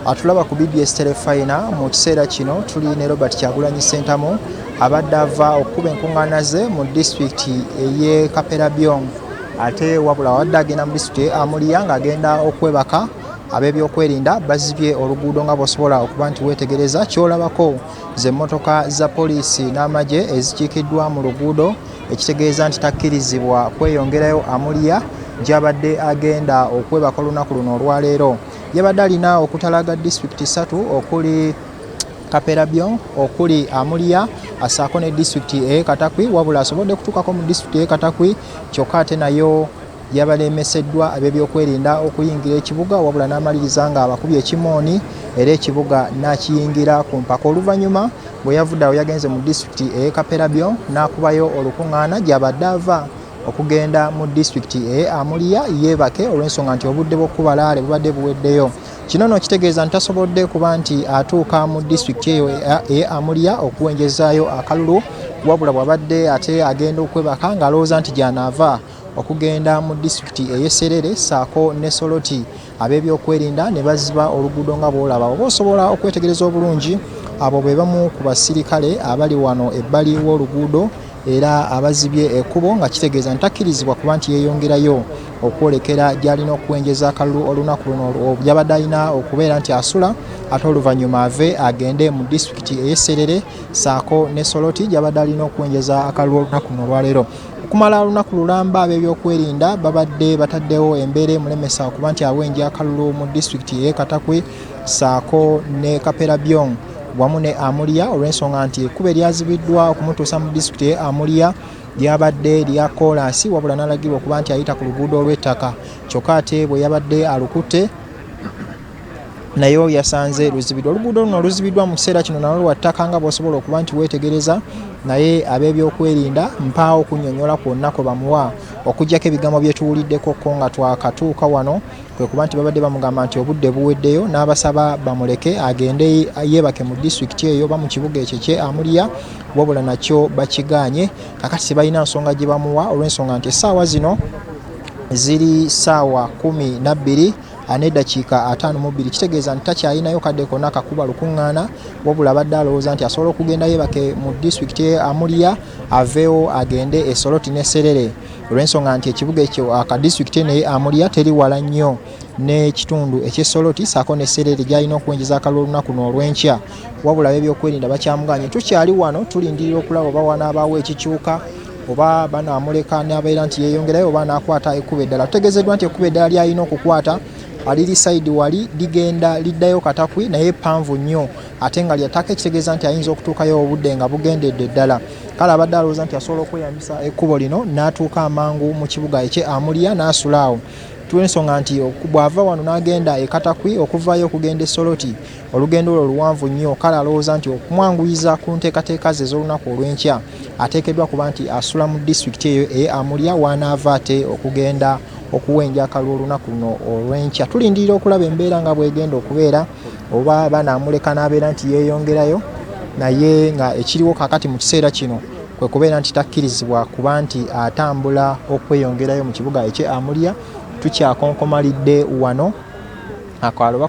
Atulaba ku BBS Terefayina mu kiseera kino tuli ne Robert Kyagulanyi Ssentamu abadde ava okukuba enkuŋŋaana ze mu disitulikiti ey'e Kaperabyong, ate wabula abadde agenda mu disitulikiti ey'e Amuria ng'agenda okwebaka. Ab'ebyokwerinda bazibye oluguudo nga bw'osobola okuba nti weetegereza. Ky'olabako ze mmotoka za poliisi n'amagye ezikiikiddwa mu luguudo, ekitegeeza nti takkirizibwa kweyongerayo Amuria gy'abadde agenda okwebaka olunaku luno olwaleero. Yabadde alina okutalaga disitulikiti 3 okuli Kaperabyong, okuli Amuria asaako ne disitulikiti ey'e Katakwi, wabula asobodde kutuukako mu disitulikiti ey'e Katakwi kyokka ate nayo yabalemeseddwa ab'ebyokwerinda okuyingira ekibuga, wabula n'amaliriza nga abakubye ekimooni era ekibuga n'akiyingira ku mpaka. Oluvannyuma bwe yavudde awo yagenze mu disitulikiti ey'e Kaperabyong n'akubayo olukuŋŋaana gy'abadde ava okugenda mu disitulikiti ey'e Amuria yeebake olw'ensonga nti obudde bw'okukuba laale bubadde buweddeyo. Kino nno kitegeeza nti tasobodde kuba nti atuuka mu disitulikiti eyo ey'e Amuria okuwenjezaayo akalulu, wabula bw'abadde ate agenda okwebaka ng'alowooza nti gy'anaava okugenda mu disitulikiti ey'e Serere ssaako ne Soroti, ab'ebyokwerinda ne baziba oluguudo nga bw'olaba. Oba osobola okwetegereza obulungi, abo be bamu ku basirikale abali wano ebbali w'oluguudo era abazibye ekkubo, nga kitegeeza nti takkirizibwa kuba nti yeeyongerayo okwolekera gy'alina okuwenjeza akalulu olunaku luno gy'abadde alina okubeera nti asula, ate oluvannyuma ave agende mu disitulikiti ey'e Serere ssaako ne Soroti gy'abadde alina okuwenjeza akalulu olunaku luno olwaleero. Okumala olunaku lulamba ab'ebyokwerinda babadde bataddewo embeera emulemesa okuba nti awenja akalulu mu disitulikiti ey'e Katakwi ssaako ne Kaperabyong wamu ne Amuria, olw'ensonga nti ekkubo eryazibiddwa okumutuusa mu disitulikiti ey'e Amuria lyabadde lya koolaasi, wabula n'alagirwa okuba nti ayita ku luguudo olw'ettaka, kyokka ate bwe yabadde alukutte nayo yasanze luzibiddwa. Oluguudo luno luzibiddwa mu kiseera kino nalwo lwa ttaka nga bw'osobola okuba nti weetegereza, naye ab'ebyokwerinda mpaawo kunnyonnyola kwonna kwe bamuwa okuggyako ebigambo bye tuwuliddeko ko nga twakatuuka wano, kwe kuba nti babadde bamugamba nti obudde buweddeyo n'abasaba bamuleke agende yeebake mu disitulikiti eyo oba mu kibuga ekyo ekye Amuria, wabula nakyo bakigaanye. Kakati tebalina nsonga gye bamuwa olw'ensonga nti essaawa zino ziri ssaawa 12 n'eddakiika 52, kitegeeza nti takyalinayo kadde konna kakuba lukuŋŋaana, wabula abadde alowooza nti asobola okugenda yeebake mu disitulikiti ey'e Amuria aveewo agende e Soroti ne Serere, olw'ensonga nti ekibuga ekyo akadisitulikiti eno ey'e Amuria teri wala nnyo n'ekitundu eky'e Soroti ssaako ne Serere gy'alina okuwenjeza akalulu olunaku luno olw'enkya, wabula ab'ebyokwerinda bakyamuganye. Tukyali wano tulindirira okulaba oba wanaabaawo ekikyuka, oba banaamuleka n'abeera nti yeeyongerayo oba anaakwata ekkubo eddala. Tutegeezeddwa nti ekkubo eddala ly'alina okukwata liri sayidi wali ligenda liddayo Katakwi, naye ppanvu nnyo ate nga lya ttaka, ekitegeeza nti ayinza okutuukayo obudde nga bugendedde ddala. Kale abadde alowooza nti asobola okweyambisa ekkubo lino n'atuuka amangu mu kibuga eky'e Amuria n'asula awo. Tulw'ensonga nti bw'ava wano n'agenda e Katakwi okuvaayo okugenda e Soroti olugendo olwo luwanvu nnyo, kale alowooza nti okumwanguyiza ku nteekateeka ze ez'olunaku olw'enkya ateekeddwa kuba nti asula mu disitulikiti eyo ey'e Amuria w'anaava ate okugenda okuwenja akalulu olunaku luno olw'enkya. Tulindirira okulaba embeera nga bw'egenda okubeera, oba banaamuleka n'abeera nti yeeyongerayo, naye nga ekiriwo kaakati mu kiseera kino kwe kubeera nti takkirizibwa kuba nti atambula okweyongerayo mu kibuga eky'e Amuria. Tukyakonkomalidde wano akwalo.